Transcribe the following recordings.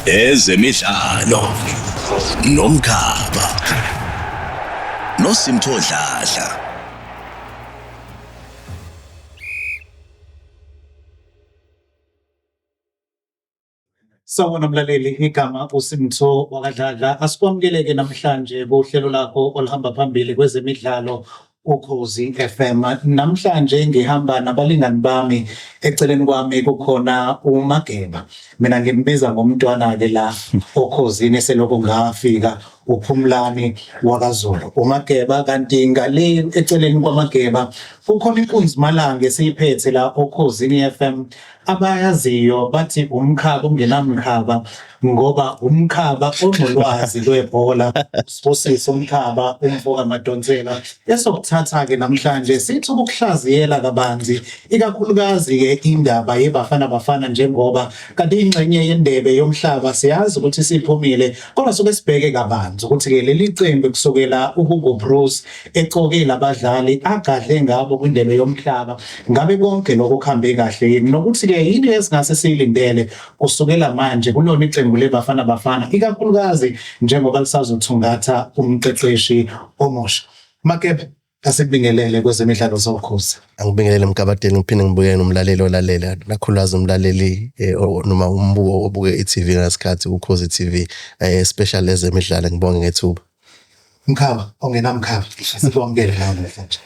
Ezemidlalo nomkhaba noSimtho Dladla. Sawubona mlaleli, igama uSimtho wakaDladla. Asikwamukeleke namhlanje kuhlelo lakho oluhamba phambili kwezemidlalo Ukhozi FM. Namhlanje ngihamba nabalingani bami, eceleni kwami kukhona uMageba. Mina ngimbiza ngomntwana-ke la okhozini selokhu ngafika uPhumlani wakaZulu. UMageba kanti ngale eceleni kwaMageba kukhona inkunzi malanga esiyiphethe la okhozini FM abayaziyo bathi umkhaba ungenamkhaba ngoba umkhaba onolwazi lwebhola uSibusiso umkhaba umfo kaMadonsela esokuthatha-ke namhlanje sithi ukukuhlaziyela kabanzi ikakhulukazi-ke indaba yeBafana Bafana njengoba kanti ingxenye yendebe yomhlaba siyazi ukuthi siphumile kodwa soke sibheke kabanzi ukuthi-ke leli qembu kusukela uHugo Broos ecokile abadlali agadle ngabo kwindebe yomhlaba ngabe konke lokho kuhambe kahle yini nokuthi-ke yini esingase siyilindele kusukela manje kulona iqembu leBafana Bafana ikakhulukazi njengoba lisazothungatha umqeqeshi omusha. Makebe asikubingelele kwezemidlalo zokhozi. Angibingelele Mgabadeli ngiphinde ngibukele nomlaleli olalela nakhulwazi umlaleli noma umbuko obuke i-TV ngasikhathi ukhozi TV especially ezemidlalo ngibonge ngethuba. Mkhaba ongenamkhaba asikwamukele nawe namhlanje.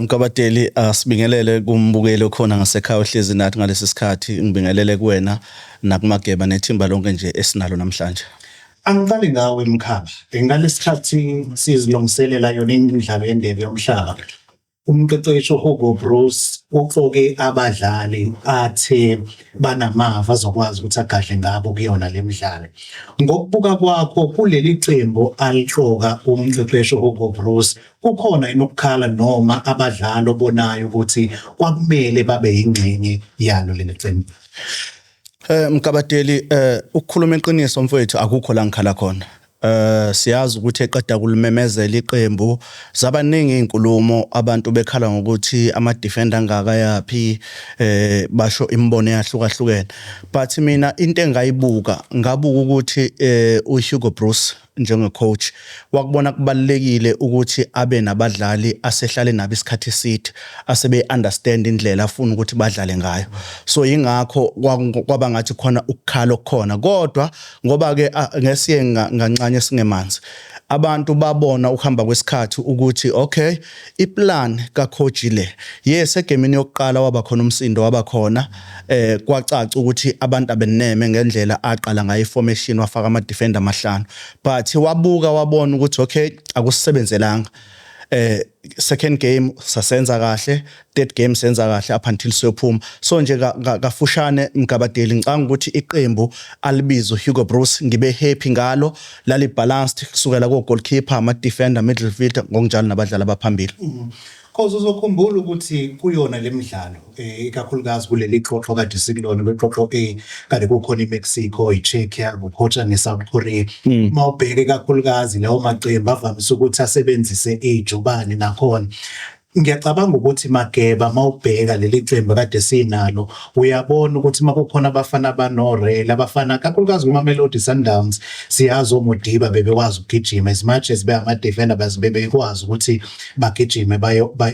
Mgabadeli asibingelele kumbukeli okhona ngasekhaya ohlezi nathi ngalesi sikhathi ngibingelele kuwena nakumageba nethimba lonke nje esinalo namhlanje. Angiqali ngawe Mkhaba. Ngalesikhathi sizilungiselela yona imidlalo yendebe yomhlaba. Umqeqeshi uHugo Broos uqoke abadlali athe banamava azokwazi ukuthi agadle ngabo kuyona le midlalo. Ngokubuka kwakho kuleli qembu aliqoka umqeqeshi uHugo Broos kukhona yini ukukhala noma abadlali obonayo ukuthi kwakumele babe yingxenye yalo leli qembu? Mgabadeli ukukhuluma iqiniso mfowethu akukho la ngikhala khona. Siyazi ukuthi eqeda kulimemezela iqembu zabaningi izinkulumo abantu bekhala ngokuthi ama defender angaka yapi basho imibono eyahlukahlukene but mina into engayibuka ngabuka ukuthi uHugo Broos njengecoach wakubona kubalulekile ukuthi abe nabadlali asehlale nabo isikhathi eside asebe understand indlela afuna ukuthi badlale ngayo so ingakho kwaba ngathi khona ukukhala okukhona kodwa ngoba ke ngesiye nganxanye singemanzi abantu babona ukuhamba kwesikhathi ukuthi okay iplan kacoach le yes egemini yokuqala waba khona umsindo waba khona kwacaca ukuthi abantu abeneme ngendlela aqala ngayo iformation wafaka ama defender amahlanu but wabuka wabona ukuthi okay akusisebenzelanga second game sasenza kahle third game senza kahle up until siyophuma so nje kafushane Mgabadeli ngicanga ukuthi iqembu alibizo Hugo Broos ngibe happy ngalo lali balanced kusukela ko goalkeeper ama defender midfielder ngokunjalo nabadlali abaphambili. Cause uzokhumbula ukuthi kuyona lemidlalo ikakhulukazi kuleli qoqo kade sikulona kweqoqo A kade kukhona iMexico, iCzechia, kukhotha neSouth Korea. Mawubheke ikakhulukazi lawo maqembu avamise ukuthi asebenzise ijubane nakhona. Ngiyacabanga ukuthi Mageba mawubheka leli qembu kade sinalo uyabona ukuthi makukhona abafana abanorel abafana kakhulukazi kuma-Mamelodi Sundowns siyazi oModiba bebekwazi ukugijima as much as bengama-defender bazi bebekwazi ukuthi bagijime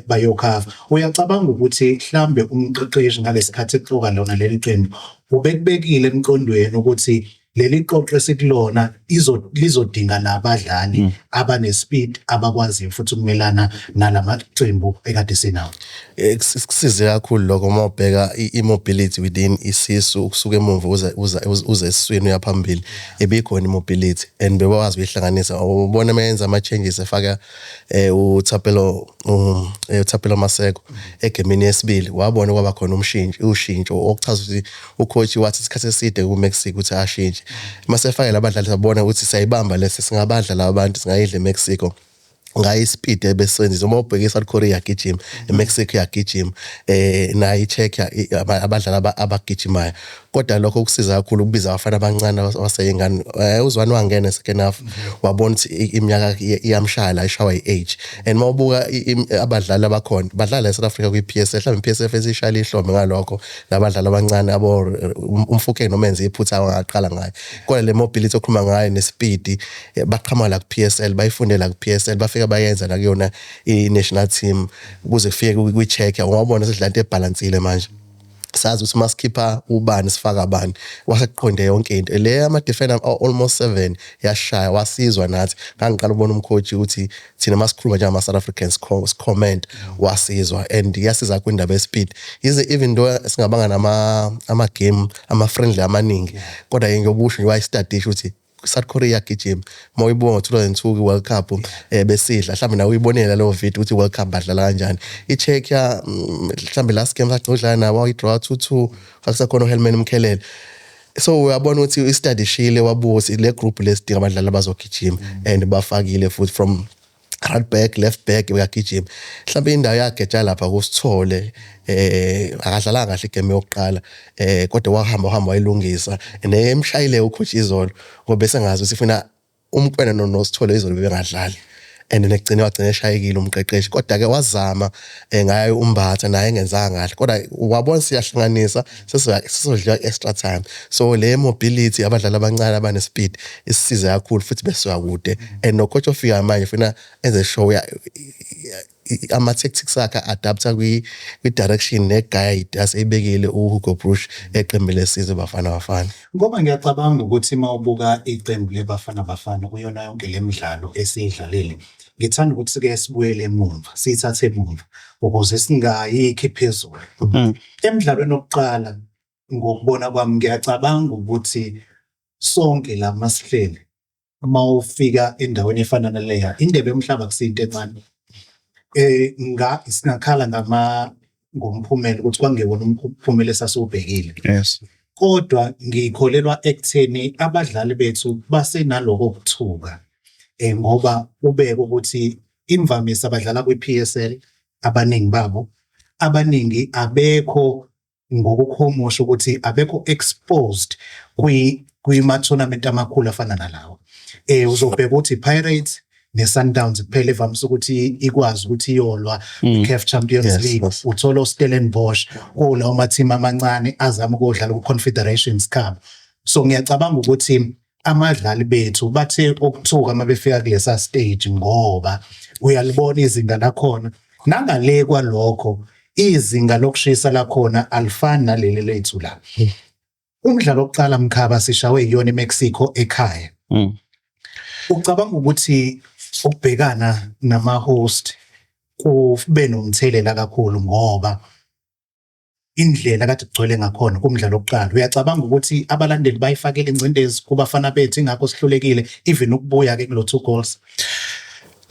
bayokhava. Uyacabanga ukuthi mhlambe umqeqeshi ngalesikhathi exoka lona leli qembu ubekubekile emqondweni ukuthi leli qoqo esikulona lizodinga labadlali abanespeed abakwaziyo futhi ukumelana nalamaqembu ekade sinawo. Kusize kakhulu lokho uma ubheka i-mobility within isisu ukusuka emuva uze esiswini uya phambili ibikhona i-mobility and bebakwazi ukuyihlanganisa ubona uma yenza ama-changes efaka uThapelo uThapelo Maseko egemini yesibili wabona kwaba khona umshintsho ushintsho okuchaza ukuthi ucoach wathi isikhathi eside kuMexico ukuthi ashintshe mase efake labadlali sabona ukuthi siyayibamba lesi singabadla laba bantu singayidla eMexico ngayo ispeed ebesenzisa uma ubheka iSouth Korea yagijima eMexico yagijima nayo iCzechia abadlali abagijimayo Kodwa lokho kusiza kakhulu ukubiza abafana abancane abaseyingane. UZwane wangena second half, wabona ukuthi iminyaka iyamshaya la, ishawa i-age. And mawubuka abadlali abakhona badlala eSouth Africa kwi-PSL, mhlawumbe i-PSF esishayela ihlombe ngalokho, nabadlali abancane abo uMofokeng noma enze iphutha angaqala ngayo. Kodwa le mobility okhuluma ngayo ne-speed, baqhamuka la ku-PSL, bayifunde la ku-PSL, bafika bayenza la kuyona i-national team ukuze kufike kwi-Czech. Ungabona sesidlala into ebhalansile manje. Sazi ukuthi masikhipha ubani sifaka abani, wasekuqonde yonke into le. Ama-defender almost seven yashaya, wasizwa nathi. Ngangiqala ukubona umcoach ukuthi thina masikhuluma njengama-South Africans comment, wasizwa and iyasiza kwindaba ye-speed. Yize even though singabanga nama ama-game ama-friendly amaningi, kodwa ngiyobusho nje wayistadisha ukuthi South Korea iyagijima. Uma uyibuka ngo-2002 kwi-World Cup, besidla, mhlawumbe nawe uyibonile leyo video ukuthi i-World Cup badlala kanjani. I-Czechia, mhlawumbe last game sagcina ukudlala nabo, wayi-draw 2-2, kwakusakhona uHelman Mkhelele. So uyabona ukuthi istadishile, wabuka ukuthi le group lesidinga abadlali abazogijima, and bafakile futhi from right back, left back, uyagijima. Mhlawumbe indawo yageja lapha kuSithole, akadlalanga kahle igame yokuqala, kodwa wahamba wahamba wayilungisa nemshayile ucoach izolo, ngoba bese ngazi ukuthi ifuna uMokoena noSithole izolo bebengadlali, and nekugcine wagcina eshayekile umqeqeshi. Kodwa ke wazama ngayo uMbatha, naye engenzanga kahle, kodwa wabona siyahlanganisa, sesizodliwa extra time. So le mobility, abadlali abancane abane speed, isisiza kakhulu futhi besuka kude. And no coach ofika manje funa enze sure ama tactics akhe adapta kwi direction ne guide aseyibekile uHugo Broos eqembu lesizwe Bafana Bafana. Ngoba ngiyacabanga ukuthi uma ubuka iqembu leBafana Bafana kuyona yonke le midlalo esiyidlalile, ngithanda ukuthi sike sibuyele emumva, siyithathe emumva ukuze singayikhi phezulu. Emdlalweni wokuqala, ngokubona kwami, ngiyacabanga ukuthi sonke la masihleli, uma ufika endaweni efana naleya, indebe yomhlaba akusinto encane. Nga singakhala ngama ngomphumela ukuthi kwangewona umphumela esasiwubhekile. Kodwa ngikholelwa ekutheni abadlali bethu basenaloko kuthuka, ngoba ubeke ukuthi imvamisa abadlala kwi-PSL abaningi babo, abaningi abekho ngokukhumusha ukuthi abekho exposed kwima tournament amakhulu afana nalawa. Uzobheka ukuthi Pirates ne-Sundowns kuphela evamise ukuthi ikwazi ukuthi iyolwa i-CAF Champions League. Uthola uStellenbosch kulawo ma-team amancane azama ukudlala ku-Confederations Cup. So ngiyacabanga ukuthi amadlali bethu bathe ukuthuka uma befika kulesa stage, ngoba uyalibona izinga lakhona, nangale kwalokho izinga lokushisa lakhona alifani naleli lethu la. Umdlalo wokuqala, mkhaba, sishawe iyona iMexico ekhaya. Ucabanga ukuthi ukubhekana nama-host kube nomthelela kakhulu, ngoba indlela kade kugcwele ngakhona kumdlalo wokuqala, uyacabanga ukuthi abalandeli bayifakele ingcindezi kubafana bethu, ingakho sihlulekile even ukubuya ke kulo two goals?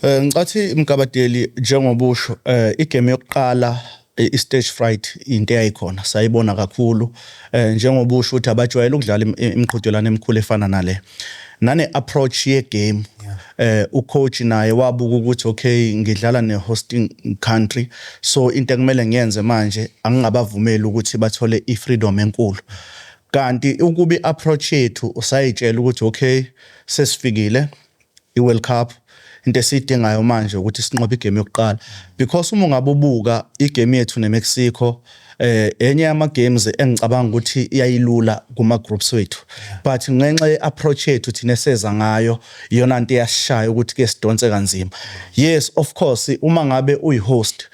Ngicathi Mgabadeli, njengoba usho, igame yokuqala, i-stage fright into eyayikhona sayibona kakhulu, njengoba usho ukuthi abajwayele ukudlala imiqhudelwano emikhulu efana nale, nane approach ye game. Ucoach naye wabuka ukuthi okay, ngidlala ne hosting country, so into ekumele ngiyenze manje angingabavumeli ukuthi bathole i-freedom enkulu. Kanti ukuba i-approach yethu usayitshela ukuthi okay, sesifikile i-World Cup, into esiyidingayo manje ukuthi sinqobe igame yokuqala, because uma ungabe ubuka igame yethu neMexico, enye yama games engicabanga ukuthi iyayilula kuma groups wethu, but ngenxa ye-approach yethu thina eseza ngayo, iyona nto eyasishaya ukuthi ke sidonse kanzima. Yes, of course, uma ngabe uyi-host,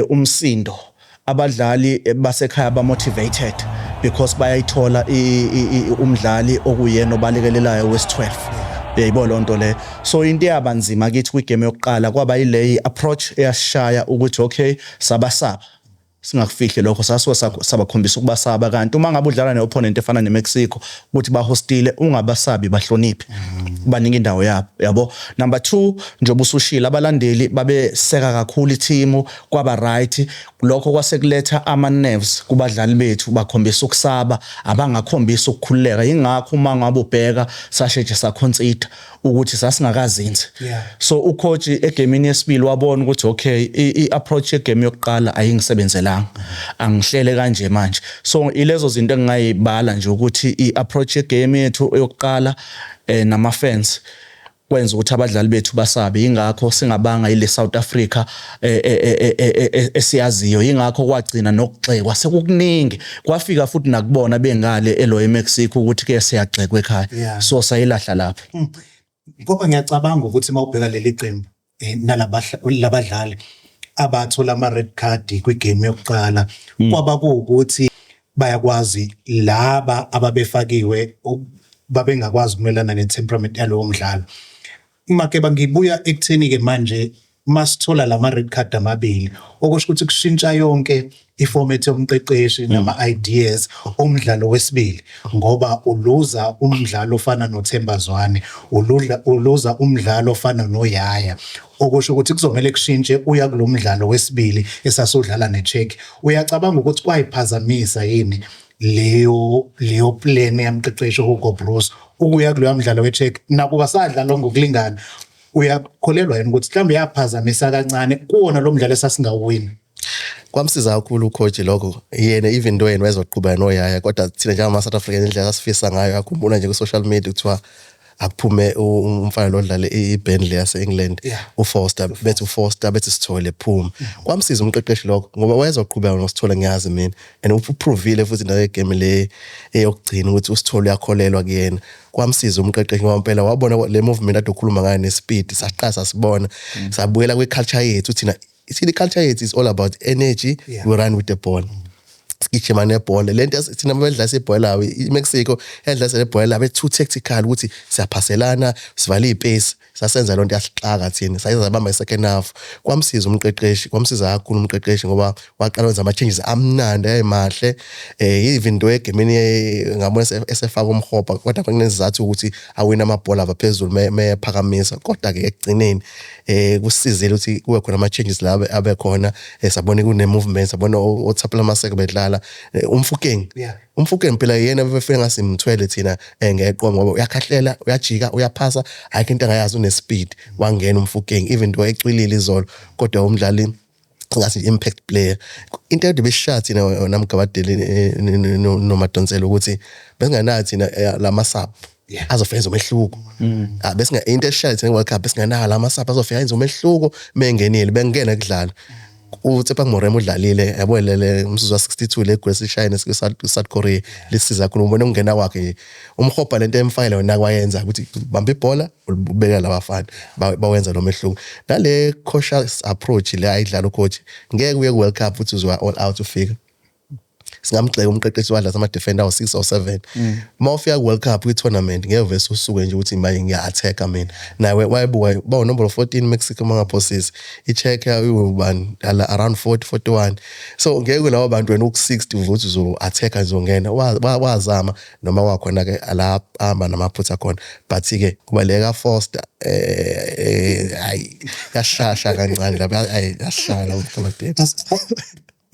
umsindo, abadlali basekhaya ba motivated because bayayithola umdlali okuyena obalekelelayo wesi-12, uyayibona loo nto le. So into eyabanzima kithi kwigame yokuqala kwaba yile approach eyasishaya ukuthi okay, sabasaba, singakufihli lokho, sasuka sabakhombisa ukubasaba. Kanti uma ngabe udlala ne-opponent efana neMexico, ukuthi bahostile, ungabasabi, bahloniphe, banika indawo yabo, yabo. Number 2, njengoba usushila, abalandeli babeseka kakhulu ithimu, kwaba right lokho, kwasekuletha ama nerves kubadlali bethu, bakhombisa ukusaba, abangakhombisa ukukhululeka. Ingakho uma ngabe ubheka sasheshe saconcede ukuthi sasingakazinzi. So ucoach egamini yesibili wabona ukuthi okay, i-approach yegame yokuqala ayingisebenzelanga. angihlelanga, angihlele kanje manje. So ilezo zinto engingayibala nje ukuthi i-approach ye-game yethu yokuqala nama fans kwenza ukuthi abadlali bethu basabe. Ingakho singabanga ile South Africa esiyaziyo, ingakho kwagcina nokugxekwa sekukuningi, kwafika futhi nakubona bengale elo eMexico ukuthi ke siyagxekwa ekhaya. So sayilahla lapho. Ngoba ngiyacabanga ukuthi uma ubheka leli qembu nalabadlali abathola ama-red card kwi-game yokuqala, kwaba kuwukuthi bayakwazi laba ababefakiwe babengakwazi ukumelana ne-temperament yalowo mdlalo. Makeba, ngibuya ekutheni-ke manje masithola lama red card amabili, okusho ukuthi kushintsha yonke i-format yomqeqeshi nama-ideas omdlalo wesibili, ngoba uluza umdlalo ofana noThemba Zwane, uluza umdlalo ofana noYaya, okusho ukuthi kuzomele kushintshe uya kulo mdlalo wesibili esasudlala neCzech. Uyacabanga ukuthi kwayiphazamisa yini leyo plan yamqeqeshi Hugo Broos ukuya kuloya mdlalo weCzech, nakuba sadlala ngokulingana? Uyakholelwa yini ukuthi mhlawumbe yaphazamisa kancane kuwona lo mdlalo esasingawini? Kwamsiza kakhulu u-coach lokho. Yena, even though yena wayezoqhubeka noYaya, kodwa thina njengama-South African, indlela asifisa ngayo, akhumbula nje ku-social media kuthiwa akuphume umfana lo odlale i-Burnley yase-England, uFoster, bethi uFoster, bethi Sithole phuma. Kwamsiza umqeqeshi lokho ngoba wayezoqhubeka noSithole, ngiyazi mina, and u-prove-ile futhi nayo game le eyokugcina ukuthi uSithole uyakholelwa kuyena. Kwamsiza umqeqeshi ngoba impela wabona le movement ade ukhuluma ngayo ne-speed, saqala sasibona, sabuyela kwi-culture yethu thina. Thina i-culture yethu is all about energy. We run with the ball, sigijima nebhola. Lento thina bedlala ibhola labo, iMexico yadlala lebhola labo too tactical ukuthi siyaphaselana, sivala i-space. Sasenza lonto, yasixaka thina, sayenza bamba i-second half. Kwamsiza umqeqeshi, kwamsiza kakhulu umqeqeshi ngoba waqala wenza ama-changes amnandi, ayimahle, even though egemini ngabona esefaka uMhopa, kodwa kunezizathu ukuthi awina amabhola abaphezulu meyephakamisa. Kodwa-ke ekugcineni kusizile ukuthi kube khona ama-changes la abe khona, sabona kune-movement, sabona oThapelo Maseko bedlala, uMofokeng. UMofokeng phela yena befike ngasimthwele thina ngeqoma ngoba uyakhahlela, uyajika, uyaphasa, ayikho into angayazi, une-speed. Wangena uMofokeng, even though ecwilile izolo, kodwa umdlali ngathi impact player. Into eyodwa besishaya thina namgabadeli noMadonsela ukuthi besinganayo thina lama sub azofika enze umehluko. Ah, besinga into esishaya thina World Cup, besinganayo lama sub azofika enze umehluko. Mengenile bengena kudlala uTsepang Moremi, udlalile yabo le umzuzu wa 62 le goal esishayene South Korea, lisiza kakhulu. Ubone ukungena kwakhe nje uMhopa, lento emfakele wena kwayenza ukuthi bamba ibhola ubeka labafana bawenza lo mehluko. Nale cautious approach le ayidlala u-coach, ngeke uye ku World Cup futhi uzwa all out ufika. Singamgxeka umqeqeshi, wadlala ama-defender awu-6 or 7. Uma ufika ku-World Cup, kwi-tournament, ngeke vese usuke nje ukuthi manje ngiya-attack-a mina. Nawe wayebuka ba unombolo 14 Mexico, mangaphosisi i-check ubani ala around 40 41, so ngeke labo bantu wena uku-60 uvuthi uzo-attack-a, uzongena. Wazama noma wakhona-ke la ahamba namaphutha khona, but-ke kuba le ka-Foster hayi, yashasha kancane lapha, hayi, yashaya lapho.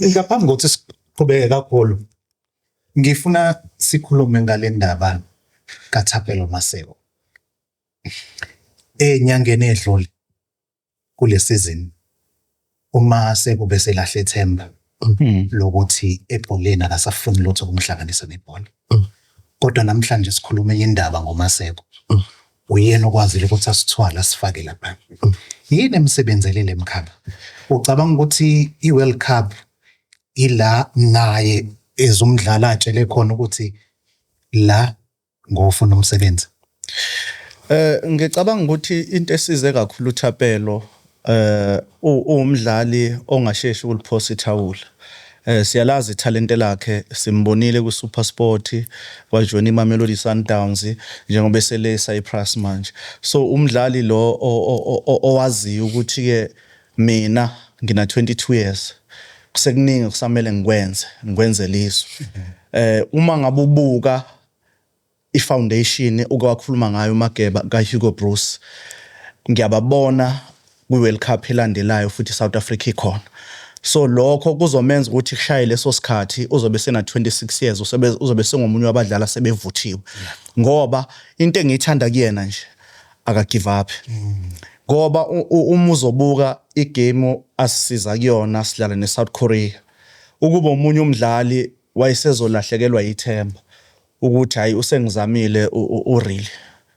Ngaphambi kokuthi siqhubeke kakhulu, ngifuna sikhulume ngale ndaba kaThapelo Maseko. Enyangeni edlule kule season, uma sekube selahle ithemba lokuthi ebholeni akasafuni lutho ukumhlanganisa nebhola. Kodwa namhlanje sikhuluma enye indaba ngoMaseko. Uyena okwazile ukuthi asithwale asifake lapha. Yini emsebenzelile Mkhaba? Ucabanga ukuthi i-World Cup ila naye ezumdlali atshele khona ukuthi la ngofuna umsebenzi? Ngicabanga ukuthi into esize kakhulu uThapelo, uwumdlali ongasheshi ukuliphosa ithawula. Siyalazi ithalente lakhe, simbonile ku SuperSport, wajoyina iMamelodi Sundowns, njengoba esele Cyprus manje. So umdlali lo owaziyo ukuthi ke mina ngina 22 years, kusekuningi kusamele ngikwenze, ngikwenzele izwe. Uma ngabe ubuka i-foundation uke wakhuluma ngayo uMageba kaHugo Broos, ngiyababona kwi-World Cup elandelayo futhi South Africa ikhona. So lokho kuzomenza ukuthi kushaye leso sikhathi uzobe sena 26 years, uzobe sengomunye wabadlali asebevuthiwe, ngoba into engiyithanda kuyena nje, aka give up, ngoba uma uzobuka i-game asisiza kuyona sidlala neSouth Korea. Ukuba omunye umdlali wayesezolahlekelwa ithemba ukuthi hayi, usengizamile uRele,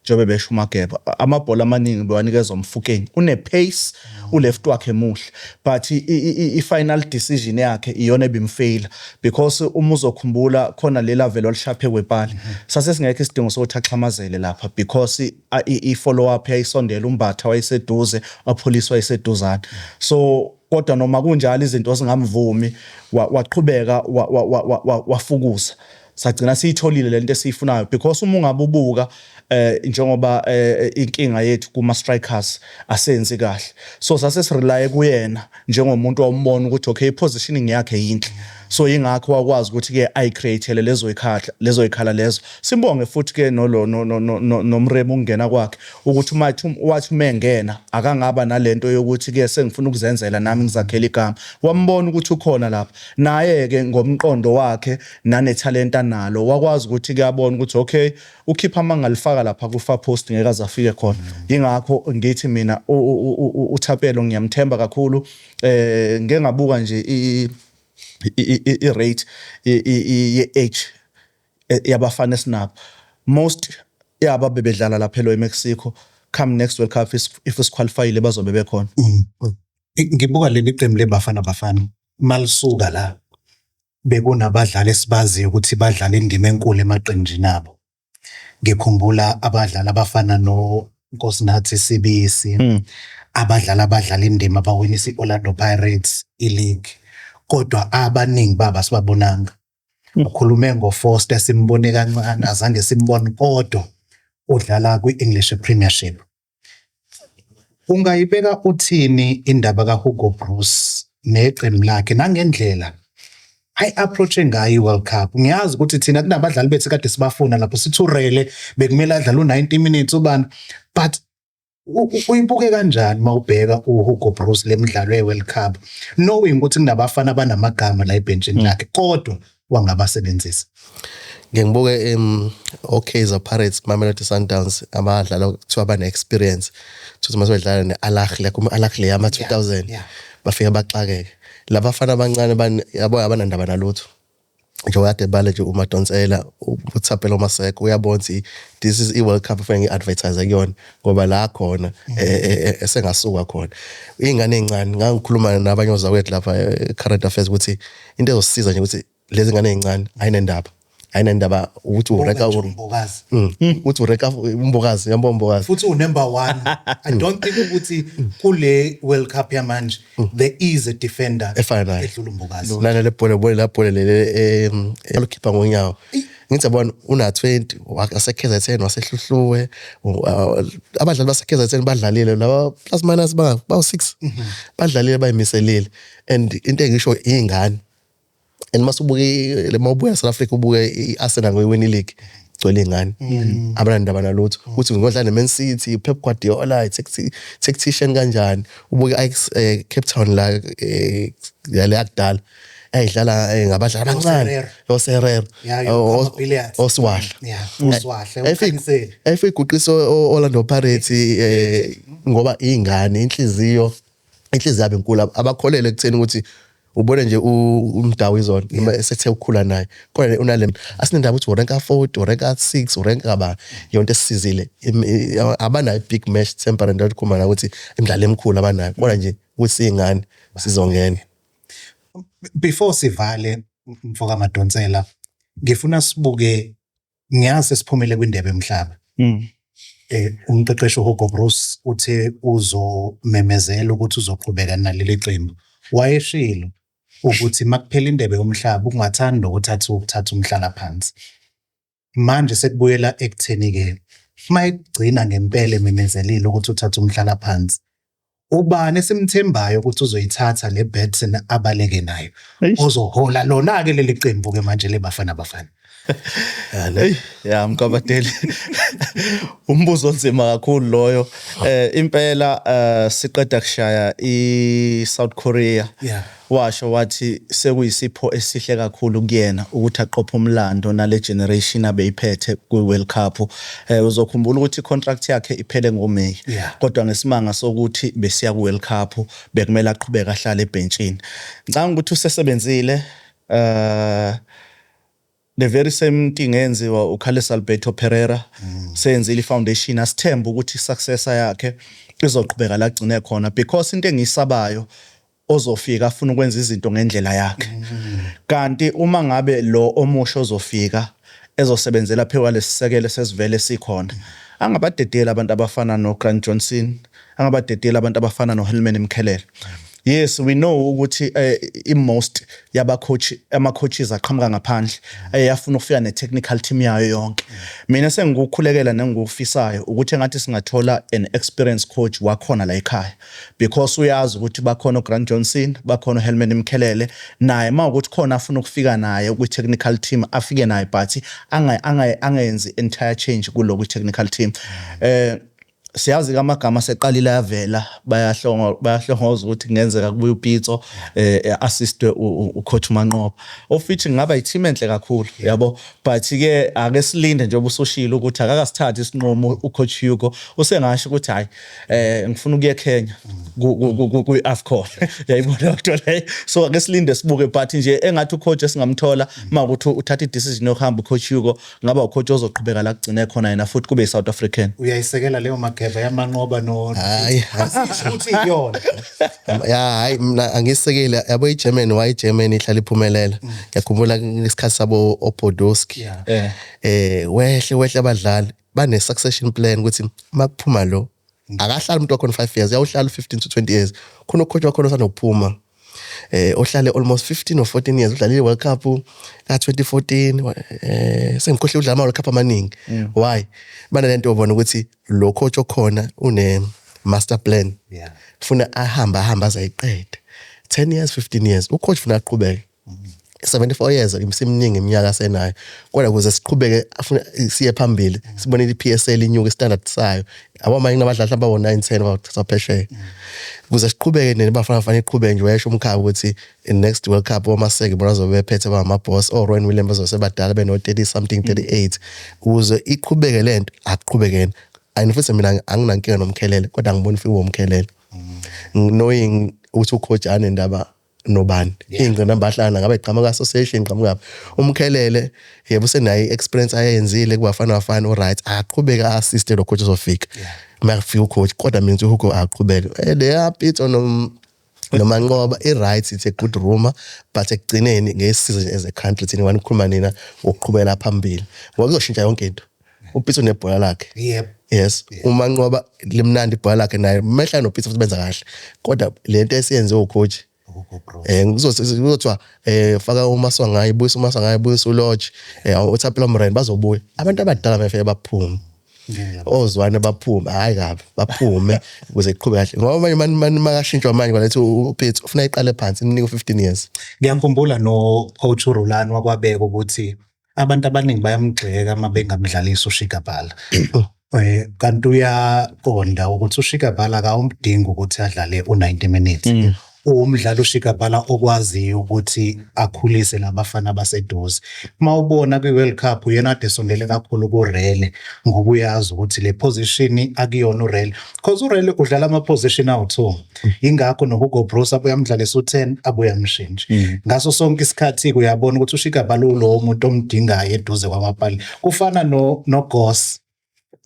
njengoba besho uMageba, amabhola amaningi bewanikeza uMofokeng, une-pace, u-left wakhe muhle, but i-final decision yakhe iyona ebimfaila, because uma uzokhumbula khona lela vele olishaphe kwepali, sase singekho isidingo sokuthi axhamazele lapha because i-follow up yayisondela, uMbatha wayeseduze, Appollis wayeseduzane. So kodwa noma kunjalo izinto zingamvumi, waqhubeka wafukuza, sagcina siyitholile lento esiyifunayo, because uma ungabubuka njengoba inkinga yethu kuma strikers asenzi kahle, so sase sirely kuyena njengomuntu ombona ukuthi okay, positioning yakhe yinhle, so ingakho wakwazi ukuthi ke ayicreatele lezo ikhala lezo. Simbonge futhi ke nolo noMremo ukungena kwakhe, ukuthi uma wathi mengena akangaba nalento yokuthi ke sengifuna ukuzenzela nami ngizakhela igama, wambona ukuthi ukhona lapha naye ke ngomqondo wakhe nane-talent analo, wakwazi ukuthi ke abone ukuthi okay, ukhipha amangalifaka lapha ku far post, ngeke aze afike khona. Ingakho ngithi mina uThapelo ngiyamthemba kakhulu. Ngeke ngabuka nje i-rate ye-age yabafana esinabo, most yaba bebedlala lapha elo eMexico, come next World Cup if siqualifyile bazobe bekhona. Ngibuka leli qembu leBafana Bafana malisuka la, bekunabadlali esibaziyo ukuthi badlala indima enkulu emaqenjini abo. Ngikhumbula abadlali abafana no Nkosinathi Sibisi, abadlali abadlala indima abawinisa i-Orlando Pirates i-league, kodwa abaningi babo asibabonanga. Ukhulume ngoFoster, simbone kancane, azange simbone, kodwa udlala kwi-English Premiership. Ungayibeka uthini indaba kaHugo Broos neqembu lakhe nangendlela ayi-approach ngayo i-World Cup? Ngiyazi ukuthi thina kunabadlali bethu kade sibafuna lapho, sithi uRele bekumele adlale u-90 minutes, ubani, but uyibuke kanjani mawubheka uHugo Broos le midlalo ye-World Cup, knowing ukuthi kunabafana abanamagama la ebhentshini lakhe kodwa wangabasebenzisa? Ngike ngibuke o-Kaizer Pirates, Mamelodi Sundowns, abadlala kuthiwa bane-experience, thuthi mase bedlala ne-Al Ahly, Al Ahly yama-2000, bafike baxakeke labafana abancane yabo, abanandaba nalutho. Njengoba kade bale nje uMadonsela, uThapelo Maseko, uyabona ukuthi this is i-World Cup efanele ngi-advertise kuyona, ngoba la khona esengasuka khona iy'ngane ey'ncane. Ngangikhuluma nabanye ozakwethu lapha current affairs ukuthi into ezosisiza nje ukuthi lezi ngane ey'ncane ayinendaba ukuthi uranka Mbokazi. Ukuthi uranka uMbokazi, yabo, Mbokazi. Futhi u-number 1. I don't think ukuthi kule World Cup yamanje there is a defender efana naye, edlula uMbokazi. Nalele bhola bhola la bhola lele alokhipha ngonyawo, ngithi yabona una 20 wase KZN, waseHluhluwe, abadlali base KZN badlalile laba, plus minus ba bawu 6 badlalile, bayimiselile. And into engisho ingane, and masubuke le mawubuya South Africa, ubuke i-Arsenal ngoyiwin i-league, gcwele ingane, abanandaba nalutho ukuthi ngodlala ne-Man City, Pep Guardiola tactician kanjani. Ubuke Ajax Cape Town la yale yakudala ayidlala ngabadlali abancane, oSerero, oSiwahla. Yeah, uSiwahla. Ayifike iguqisa Orlando Pirates ngoba ingane inhliziyo yabo inkulu, abakholele ekutheni ukuthi ubone nje uMdawu izona noma esethe ukukhula naye khona unale, asinendaba ukuthi uranka 40, uranka 6, uranka ba yonke esisizile. Abanayo big match temperament okukhuluma la ukuthi imidlalo emikhulu abanayo, bona nje ukuthi siyingane sizongena. Before sivale, mfoka Madonsela, ngifuna sibuke, ngiyazi sesiphumile kwindebe yomhlaba. Umqeqeshi uHugo Broos uthe uzomemezela ukuthi uzoqhubeka naleli qembu. Wayeshilo ukuthi makuphela indebe yomhlaba ungathanda ukuthi athi ukuthatha umhlalaphansi. Manje sekubuyela ekutheni-ke mayegcina ngempela ememezelile ukuthi uthatha umhlalaphansi, ubani esimthembayo ukuthi uzoyithatha le baton abaleke nayo, ozohola lona-ke leli qembu-ke manje leBafana Bafana? Hey, ya Mkabadeli. Umbuzo onzima kakhulu loyo. Impela siqeda kushaya iSouth Korea. Washo wathi sekuyisipho esihle kakhulu kuyena ukuthi aqophe umlando nale generation abeyiphethe kwi-World Cup. Uzokhumbula ukuthi i-contract yakhe iphele ngoMay. Kodwa ngesimanga sokuthi besiya ku-World Cup bekumele aqhubeke ahlale ebhentshini. Ngicabanga ukuthi usesebenzile. The very same thing eyenziwa uCarlos Alberto Pereira, seyenzile i-foundation. Asithembe ukuthi i-successor yakhe izoqhubeka la agcine khona, because into engiyisabayo, ozofika afuna ukwenza izinto ngendlela yakhe, kanti uma ngabe lo omusha ozofika ezosebenzela phezu kwalesisekelo sesivele sikhona, angabadedeli abantu abafana no-Grant Johnson, angabadedeli abantu abafana no-Helman Mkhelele. Yes, we know ukuthi i-most yaba-coach, ama-coaches aqhamuka ngaphandle, ayafuna ukufika ne-technical team yayo yonke. Mina sengikukhulekela nengikufisayo ukuthi engathi singathola an experienced coach wakhona la ekhaya, because uyazi ukuthi bakhona uGrant Johnson, bakhona uHelman Mkhelele. Naye mawukuthi khona afuna ukufika naye kwi-technical team, afike naye, but angenzi entire change kulo kwi-technical team. Siyazi ke amagama seqalile ayavela, bayahlongoza ukuthi kungenzeka kubuye uPitso, assistwe ucoach Manqoba, of which kungaba i-team enhle kakhulu, yabo. But ke ake silinde, njengoba usushilo ukuthi akakasithathi isinqumo ucoach Hugo. Usengasho ukuthi hayi, ngifuna ukuya eKenya kwi-AFCON, yayibona lento leyo. So ake silinde sibuke, but nje engathi ucoach esingamthola mawukuthi uthatha i-decision yokuhamba ucoach Hugo, ngaba ucoach ozoqhubeka la kugcine khona yena, futhi kube i-South African. Uyayisekela leyo mageva yaManqoba no Hayi. Asisho ukuthi iyona. Ya, hayi, mina angisekeli, yabo. iGermany, why iGermany ihlala iphumelela? Ngiyakhumbula ngesikhathi sabo oPodolski, wehle wehle abadlali bane succession plan ukuthi makuphuma lo, akahlali umuntu wakhona 5 years, uyawuhlala 15 to 20 years. Khona ucoach wakhona osanokuphuma, ohlale almost 15 or 14 years, udlalile World Cup ka 2014, sengikhohle, udlala ama World Cup amaningi. Why? Banalento obona ukuthi lo coach okhona une master plan, funa ahamba ahamba azayiqede 10 years, 15 years. Ucoach funa aqhubeke 74 years, imsiminingi iminyaka asenayo, kodwa ukuze siqhubeke afuna siye phambili, sibone i-PSL inyuka istandard sayo, abo manje kunabadlali mhlawumbe abo 9 10 abathatha phesheya. Ukuze siqhubeke neBafana Bafana iqhubeke nje, wayesho umkhaba ukuthi in next World Cup omaseke bona bazobe bephethe, bangama-boss, o-Ronwen Williams bazobe sebadala beno 30 something, 38. Ukuze iqhubeke lento, akuqhubekeni. And futhi mina anginankinga noMkhelele, kodwa angiboni ufike uMkhelele, knowing ukuthi ucoach anendaba nobani, ingqinamba ahlala ngabe iqhamuka association, qhamuka uMkhelele. Yebo, usenayo i-experience ayenzile kuBafana Bafana, uright, aqhubeka assist lo coach ozofika makufika ucoach. Kodwa mina ngithi uHugo aqhubeke. Leya Pitso noManqoba i-right, it's a good rumor, but ekugcineni ngeke as a country thina wani ukukhuluma nina ngokuqhubekela phambili, ngoba kuzoshintsha yonke into. UPitso nebhola lakhe. Yes, uManqoba limnandi ibhola lakhe naye, mehla noPitso futhi benza kahle, kodwa lento esiyenze ucoach Hugo Broos. Kuzothiwa faka uMaswanganyi, buyisa uMaswanganyi, buyisa uLodge, uThapelo Morena, bazobuya abantu abadala befike baphume, ozwane baphume, hayi kabi, baphume ukuze iqhube kahle, ngoba manje mani makashintshwa manje kwalethi uPitso ufuna iqale phansi, imnike u15 years. Ngiyakhumbula no coach uRulani wakwabeka ukuthi abantu abaningi bayamgxeka uma bengamdlalisi uShikabala. Kanti uyaqonda ukuthi uShikabala akawumdingi ukuthi adlale u90 minutes. Uwumdlali uShikabala okwaziyo ukuthi akhulise labafana baseduze. Uma ubona kwi-World Cup, uyena ade esondele kakhulu kuRele, ngoba uyazi ukuthi le position akuyona uRele. Because uRele udlala ama position awu2. Ingakho noHugo Broos abuye amdlalisa u10, abuye amshintshe. Ngaso sonke isikhathi uyabona ukuthi uShikabala ulo umuntu omdingayo eduze kwamapali. Kufana no noGoss,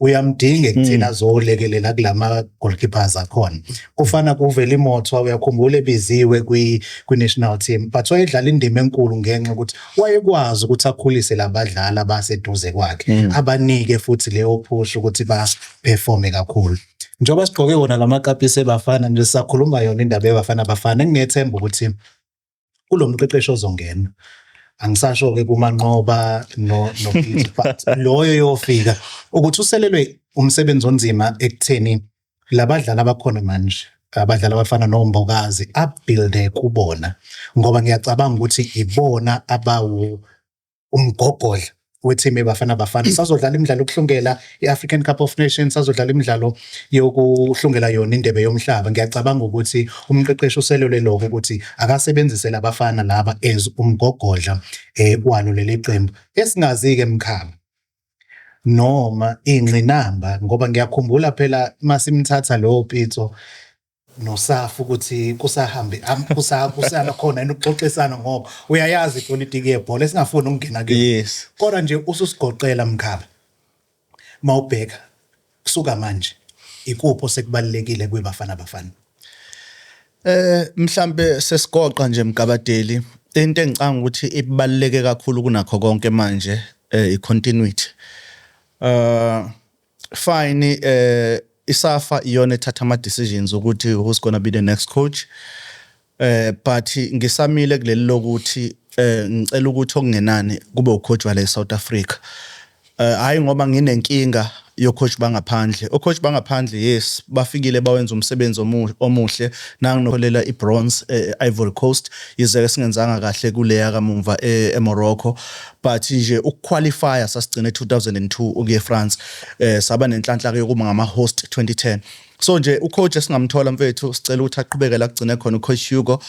uyamdinga ekutheni azolekelela kulama goalkeepers akhona. Kufana kuvela imothwa, uyakhumbula ebiziwe kwi national team, but wayedlala indima enkulu ngenxa ukuthi wayekwazi ukuthi akhulise labadlali abaseduze kwakhe, abanike futhi leyo push ukuthi ba performe kakhulu. Njengoba sigqoke wona lamakapisi eBafana nje, sisakhuluma yona indaba yeBafana Bafana, enginethemba ukuthi kulo mqeqeshi ozongena, angisasho-ke kuManqoba no but loyo yofika, ukuthi uselelwe umsebenzi onzima ekutheni labadlali abakhona manje, abadlali abafana noMbokazi, abuilde kubona, ngoba ngiyacabanga ukuthi ibona abawu umgogodla weteam eBafana Bafana. Sazodlala imidlalo yokuhlungela i-African Cup of Nations, sazodlala imidlalo yokuhlungela yona indebe yomhlaba. Ngiyacabanga ukuthi umqeqeshi uselelwe lokho ukuthi akasebenzise labafana laba as umgogodla walo leli qembu. Esingazi-ke mkhaba noma ingqinamba, ngoba ngiyakhumbula phela masimthatha lowo Pitso. noSAFA ukuthi kusahambe kusana khona yini ukuxoxisana, ngoba uyayazi ipolitiki yebhola esingafuni ukungena kuyo. Yes. Kodwa nje ususigoqela, Mkhaba, mawubheka kusuka manje, ikuphi osekubalekile kwiBafana Bafana? Mhlambe sesigoqa nje, Mgabadeli, into engicanga ukuthi ibaluleke kakhulu kunakho konke manje i-continuity. Fine, iSAFA iyona ethatha ama decisions ukuthi who's going to be the next coach. But ngisamile kuleli lokuthi ngicela ukuthi okungenani kube ucoach wale South Africa. Hayi ngoba nginenkinga yocoach bangaphandle. Ocoach bangaphandle, yes, bafikile bawenza umsebenzi omuhle nanginokholela ibronze Ivory Coast, yize ke singenzanga kahle kuleya kamumva eMorocco, but nje ukuqualify sasigcine 2002 ukuye eFrance, saba nenhlanhla ke yokuba ngama host 2010. So nje ucoach esingamthola, mfethu, sicela ukuthi aqhubeke la kugcine khona ucoach Hugo.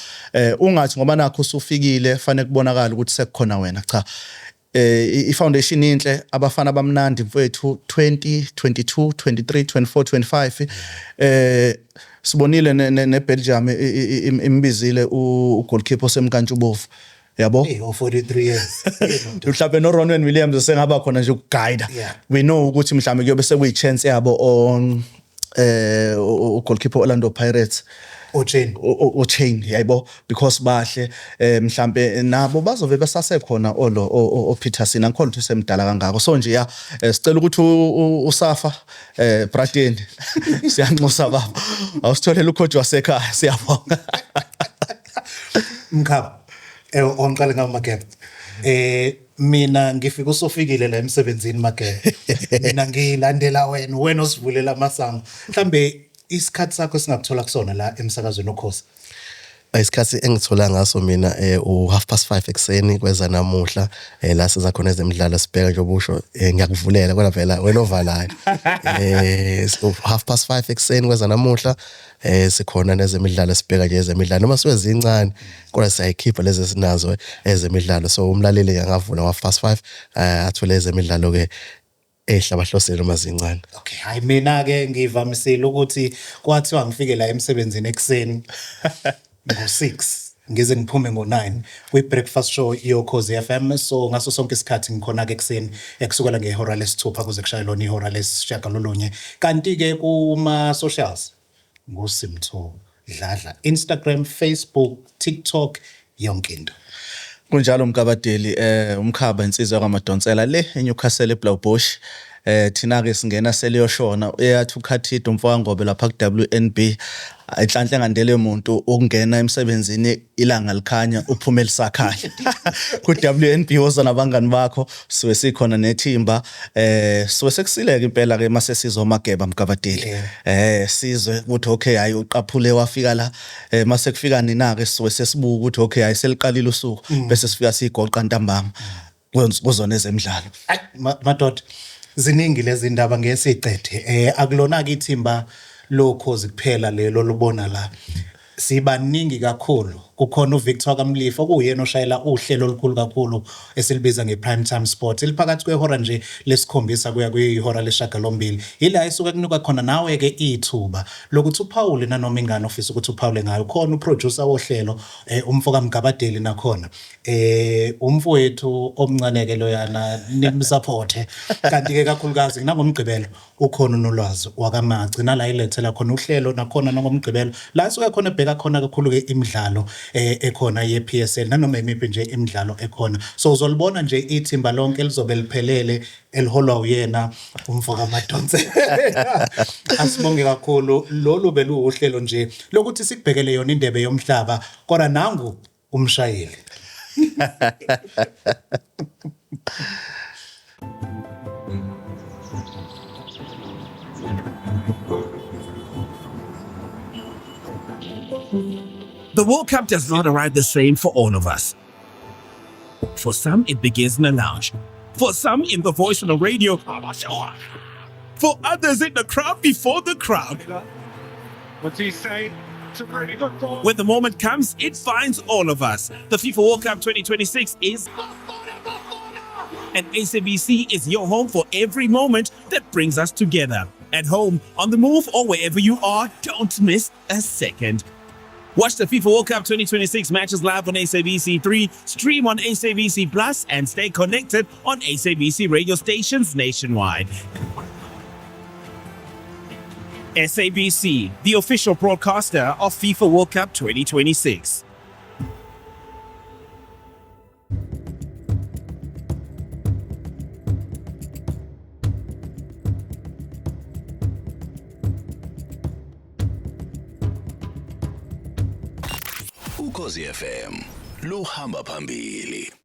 Ungathi ngoba nakho usufikile fanele kubonakala ukuthi sekukhona wena. Cha, i-foundation inhle, abafana bamnandi, mfethu. 20 22 23 24 25, sibonile ne-Belgium imbizile u-goalkeeper osemkantshubovu, yabo. Hey, 43 years. Mhlawumbe no Ronwen Williams sengaba khona nje ukuguide. We know ukuthi mhlawumbe kuyobe sekuyi chance yabo on u-goalkeeper Orlando Pirates. Ochain. O-Chain, yayibo, because bahle, mhlambe nabo bazobe besasekhona olo o Peterson, angikholwa ukuthi semdala kangako. So nje ya, sicela ukuthi uSAFA, Bradeni, siyanxusa baba, awusitholele ucoach wasekhaya, siyabonga. Mkhaba, ongiqale ngawo, Mageba. Mina ngifika usofikile la emsebenzini, Mageba. Mina ngilandela wena, wena osivulela amasango. Mhlambe isikhathi sakho singakuthola kusona la emsakazweni Ukhozi? Isikhathi engithola ngaso mina u 5:30 ekuseni kweza namuhla, la siza khona ezemidlalo, sibheka nje ubusho, ngiyakuvulela kodwa phela wena ovalayo. So 5:30 ekuseni kweza namuhla, sikhona nezemidlalo, sibheka nje ezemidlalo noma sibe zincane kodwa siyayikhipha lezi esinazo ezemidlalo. So umlaleli angavula ngo 5:30, athole ezemidlalo ke ehlabahlosele noma zincane. Okay, hayi, mina ke ngivamisile ukuthi kwathiwa ngifike la emsebenzini ekuseni ngo6, ngize ngiphume ngo9 kwi-breakfast show yoKhozi FM. So ngaso sonke isikhathi ngikhona ke ekuseni ekusukela ngehora lesithupha kuze kushaye lona ihora lesishiyagalolunye. Kanti ke kuma socials nguSimtho Dladla, Instagram, Facebook, TikTok, yonke into. Kunjalo, Mkabadeli, umkhaba insizwa kwaMadonsela le eNewcastle eBlaauwbosch. Thina ke singena seliyoshona, uyathi ukhathide umfowangombe lapha ku WNB, inhlanhla engandele umuntu ukungena emsebenzini ilanga likhanya, uphume lisakhanya ku WNB. Woza nabangani bakho, siwe sikhona nethimba, siwe sekusileke impela ke mase sizomageba, Mgabadeli, sizwe ukuthi okay, hayi, uqaphule wafika la, mase kufika nina ke siwe sesibuka ukuthi okay, hayi, seliqalile usuku, bese sifika sigoqa ntambama kuzona ezemidlalo. Ay, madoda, ziningi lezi ndaba, ngeke sicede. Akulona ke ithimba loKhozi kuphela lelo lubona la, sibaningi kakhulu. Kukhona uVictor Kamlifa okuyena oshayela uhlelo olukhulu kakhulu esilibiza nge-prime time sport, eliphakathi kwehora nje lesikhombisa kuya kwihora lesishiyagalombili, ila esuke kunuka khona nawe-ke ithuba lokuthi uphawule nanoma ingane ofisa ukuthi uphawule ngayo. Khona uproducer wohlelo, umfoka Mgabadeli, nakhona umfowethu omncane-ke loyana, nimsupporte. Kanti-ke kakhulukazi nangomgqibelo ukhona uNolwazi wakaMaci, nala ilethela khona uhlelo nakhona nangomgqibelo, la suke khona ebheka khona kakhulu-ke imidlalo ekhona ye-PSL nanoma imiphi nje imidlalo ekhona. So uzolibona nje ithimba lonke lizobe liphelele eliholwa uyena umfo kaMadonse. Asibonge kakhulu, lolu beluwuhlelo nje lokuthi sikubhekele yona indebe yomhlaba, kodwa nangu umshayeli. The World Cup does not arrive the same for all of us. For some, it begins in a lounge. For some, in the voice on the radio. For others, in the crowd before the crowd. What's he say? It's a really good ball. When the moment comes, it finds all of us. The FIFA World Cup 2026 is. And SABC is your home for every moment that brings us together. At home, on the move, or wherever you are, don't miss a second. Watch the FIFA World Cup 2026 matches live on SABC3, stream on SABC Plus, and stay connected on SABC radio stations nationwide. SABC, the official broadcaster of FIFA World Cup 2026. Ukhozi FM luhamba phambili.